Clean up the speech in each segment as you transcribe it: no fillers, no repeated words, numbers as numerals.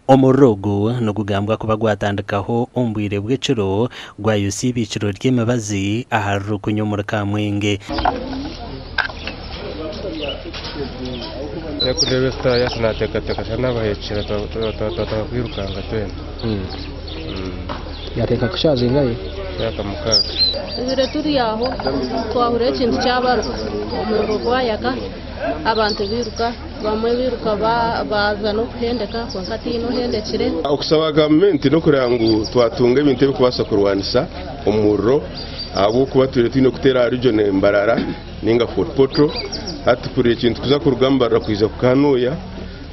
Omuriro ogu nigugambwa kuba gwatandikaho omu bwire bw'ekiro gwayosya eibiikiro ry'emibazi ahari Rukunyu omuri Kamwenge. Yakureeba esitaayo ati naateekateeka shana abahekyera twatandika kwirukanga twena. Yateeka kushaaha zingahi? Shaaha nka mukaaga. Tubire turi aho twahurira ekintu kyabaruka, omuriro gwayaka abantu biruka, bamwe biruka baaza n'okuhendeka kwonka tihaine ohendekire. Okusaba gavumenti n'okureeba ngu twatunga ebintu ebirikubaasa kurwanisa omuriro ahabw'okuba twine twine kuteera aha region Mbarara ninga Fort Portal hati kuriire ekintu kuza kuruga Mbarara kwija kukanuuya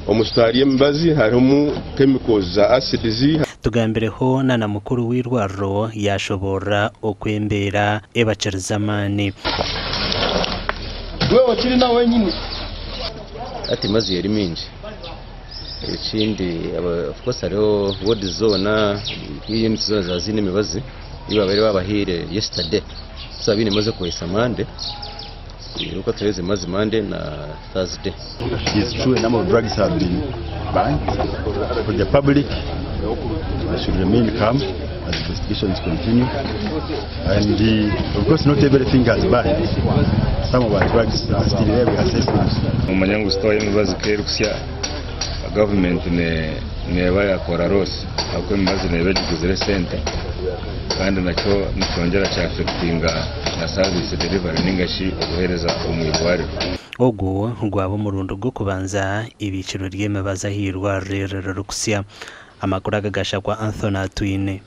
omu sitwari y'emibazi harimu chemicals za acids. Tugambireho na na mukuru w'eirwariro yaashoboorora oku embeera ebakirize amaani. Iwe okiri na wenyini. Hati emibazi eri mingi. Ekindi of course hariho wards zoona, units zoona zaba ziine emibazi ei babaire babahaire yesterday. So abaine emibazi okubahaisa Monday, nikwo tuheereza emibazi Monday na Thursday. It's true a number of drugs have been banned for the public. They should remain calm as investigations continue. And of course, not everything has banned. Some of our drugs are still there, we are assessing. Nomanya ngu sitowa y'emibazi ku erikusya, gavumenti neeba yaakora loss ahabw'okuba emibazi neeba egiguzire esente kandi nakyo nikyongyera kya-affectinga na service delivery ninga shi obuheereza omu irwariro. Ogu gwaba omurundi gw'okubanza eibiikiro ry'emibazi aha irwariro eri ririkusya. Amakuru aga gashakwa Anthony Atwine.